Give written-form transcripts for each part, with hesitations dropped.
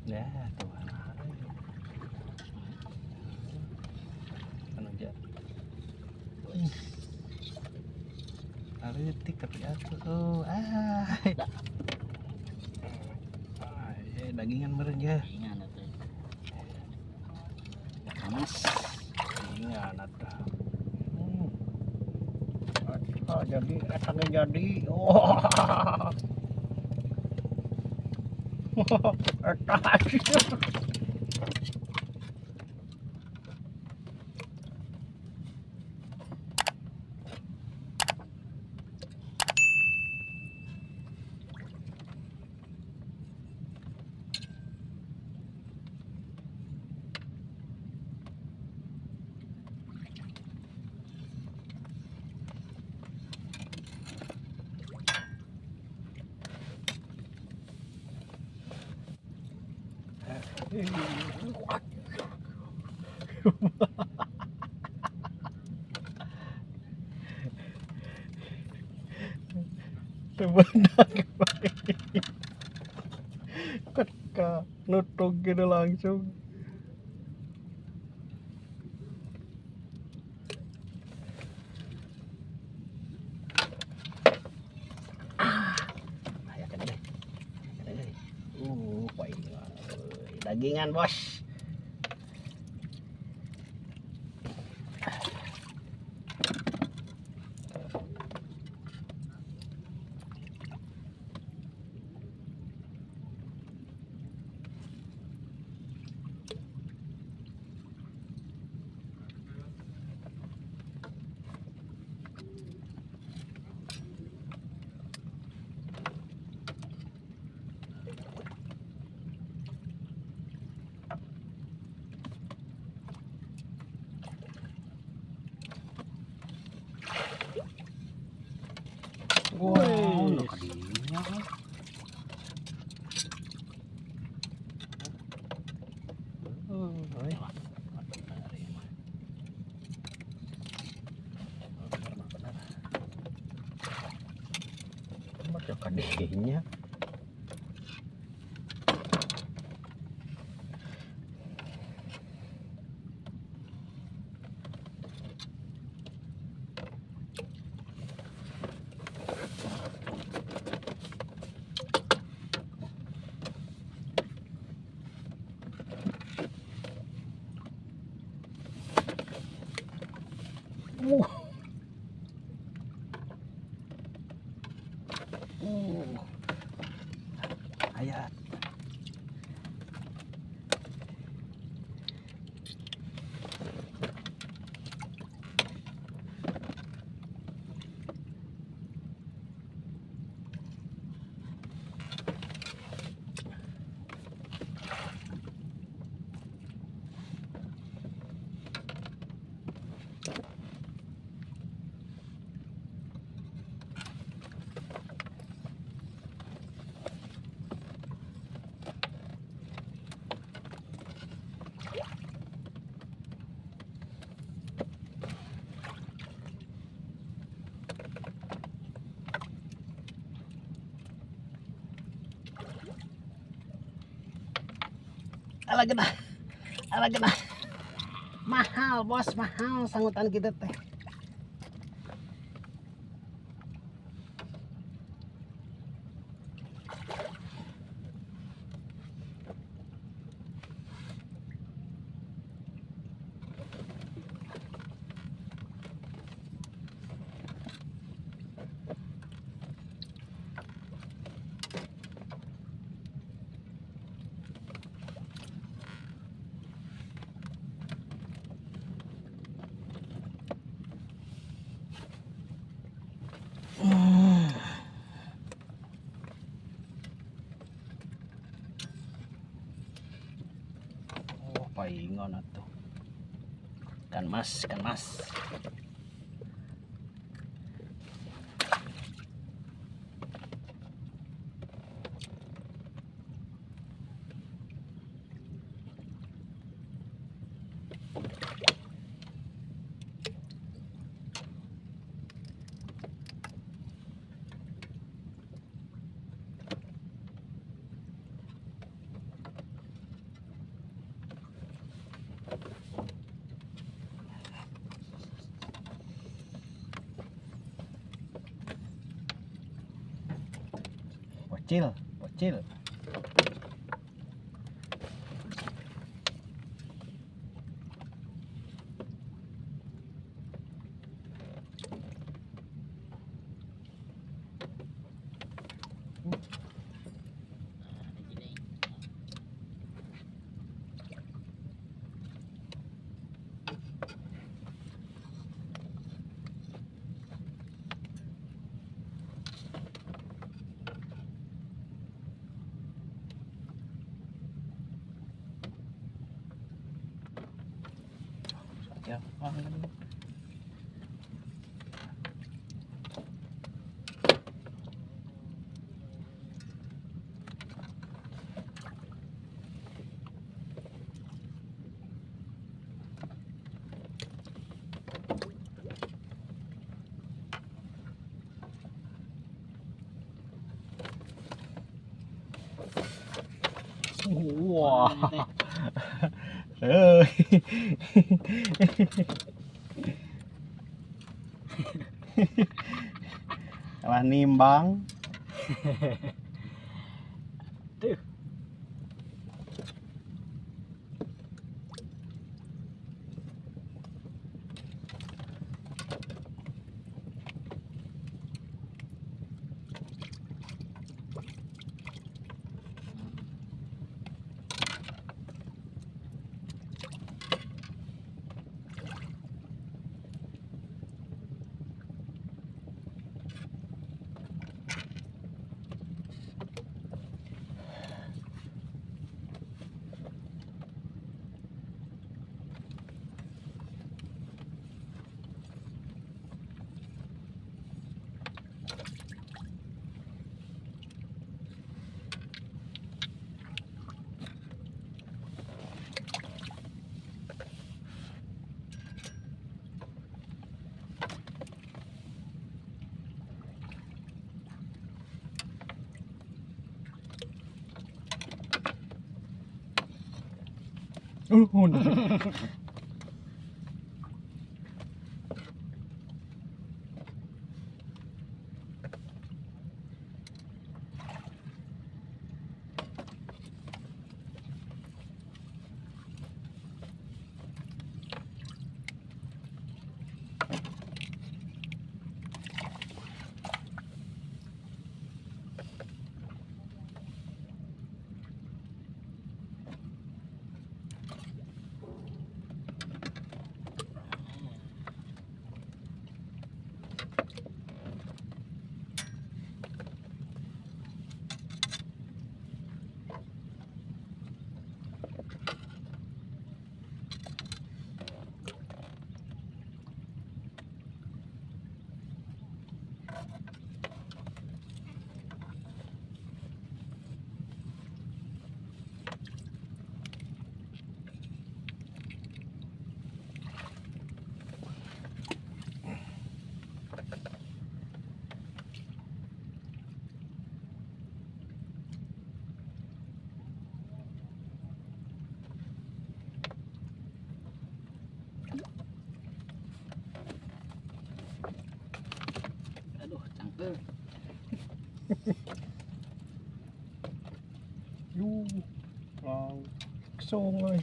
Ya, tuh. Anu aja. Leutik tapi atuh. Ah. Dagingan meureun ya. Dagingan atuh. Panas. Dagingan atuh. Oh, jadi eta ge jadi. Oh. Eta. Tebenang ketika nutup gitu langsung. Dagingan bos. Wow, nu kadinya. Macam kadinya. Ayat. Ala genah, ala genah. Mahal bos, mahal sanggutan kita teh. Paingon atuh. Ikan mas, ikan mas. Bocil, bocil. Ya, wah. Kalah nimbang. Tuh. Aduh, cangkel. Langsung euy.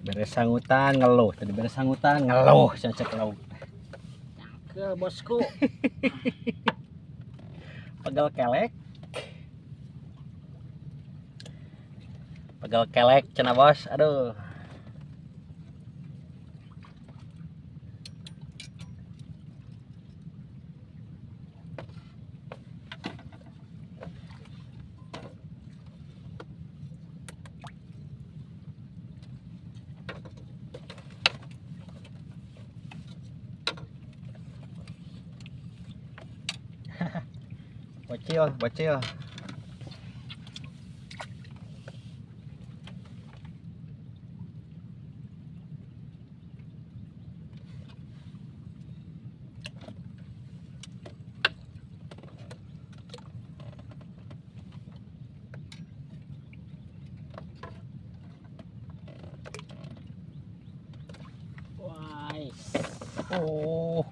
Beres sangutan ngeluh, tadi beres sangutan ngeluh cecek lauk. Cangkel bosku. Pegel kelek. Pegel kelek cenah bos, aduh. Bocil, bocil. Wais. Oh.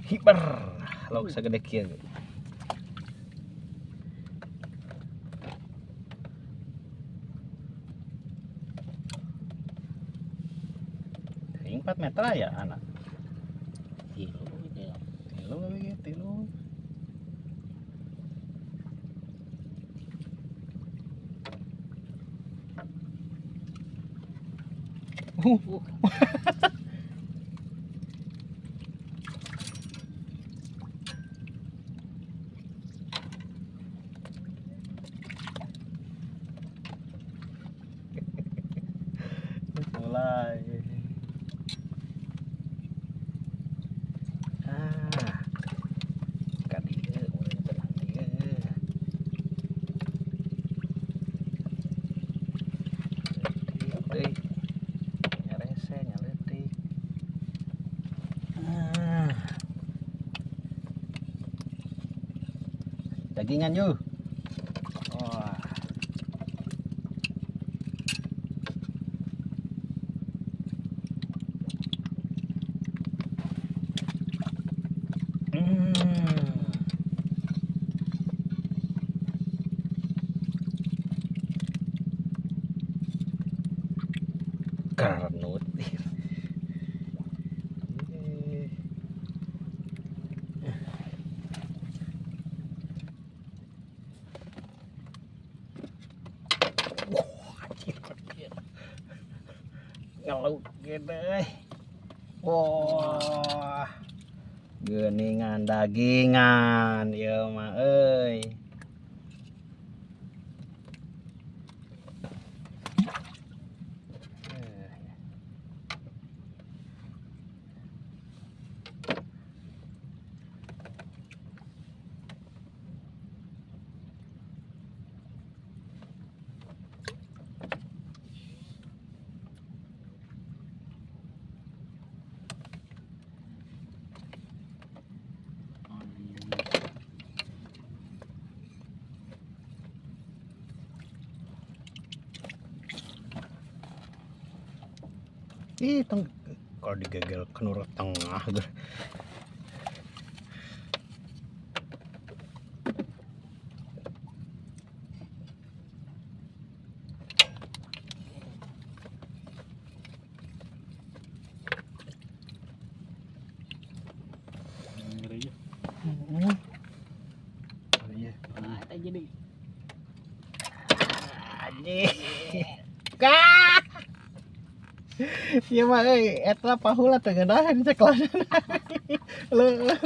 Hiper lauk sagede kieu. Ting 4 meter ya anak. Tilu gitu. Tilu gitu, tilu. Mulai. Ka dieu urang tenang dieu. Leutik nyarese nyaleutik. Dagingan yuk. Wah. Karnut. Wah, anjir ngelut gede. Wah. Geuningan dagingan ieu mah euy. Ih, kalau digegel kenur tengah gitu. Iya. Jadi. Anjing. Ieu mah euy, eta pahula teu ngeunaheun ceklanana. Leueur.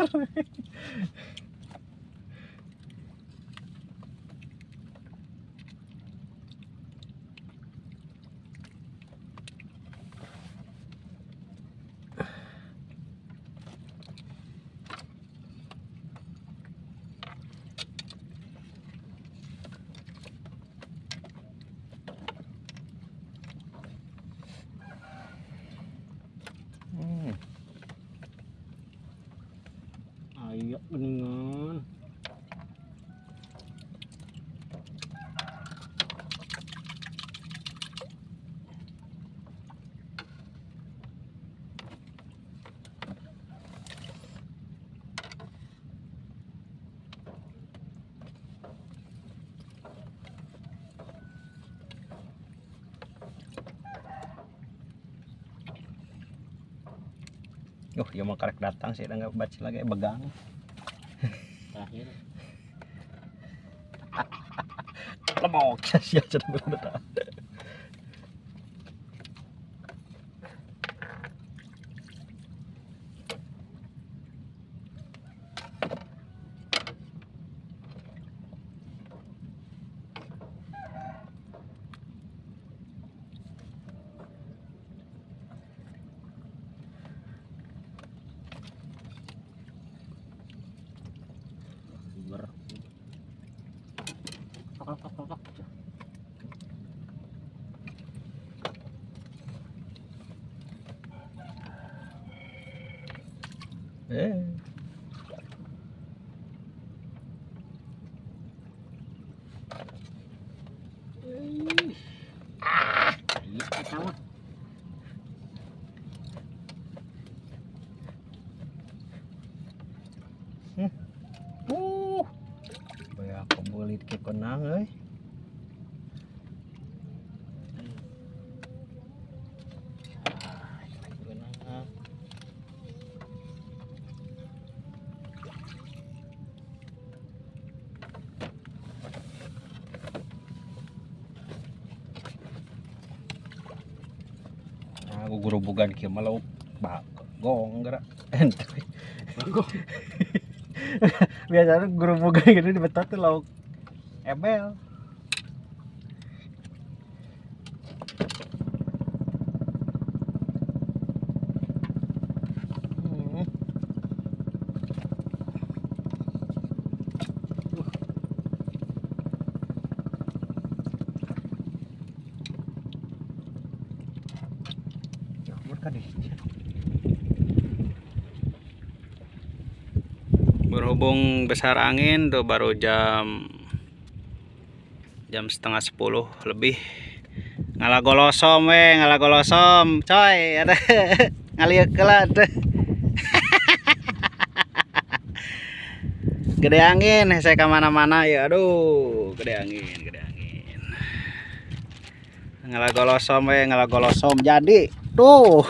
Ayo beningan. Yuh, ieu mah karek datang sih enggak baca lagi begang. Terakhir. Lemok sia cenah bener. Banyak kebelit ke konang euy. Nah, gurubugan kieu mah lauk gong gerak. Gong. Biasanya gurubugan gitu dibetot tuh lauk ebel. Berhubung besar angin tuh baru jam 9:30 lebih. Ngalagolosom we, ngalagolosom coy. Ngalieu keula teh. Gede angin saya ke mana-mana ya. Aduh, gede angin, gede angin. Ngalagolosom we, ngalagolosom jadi tuh.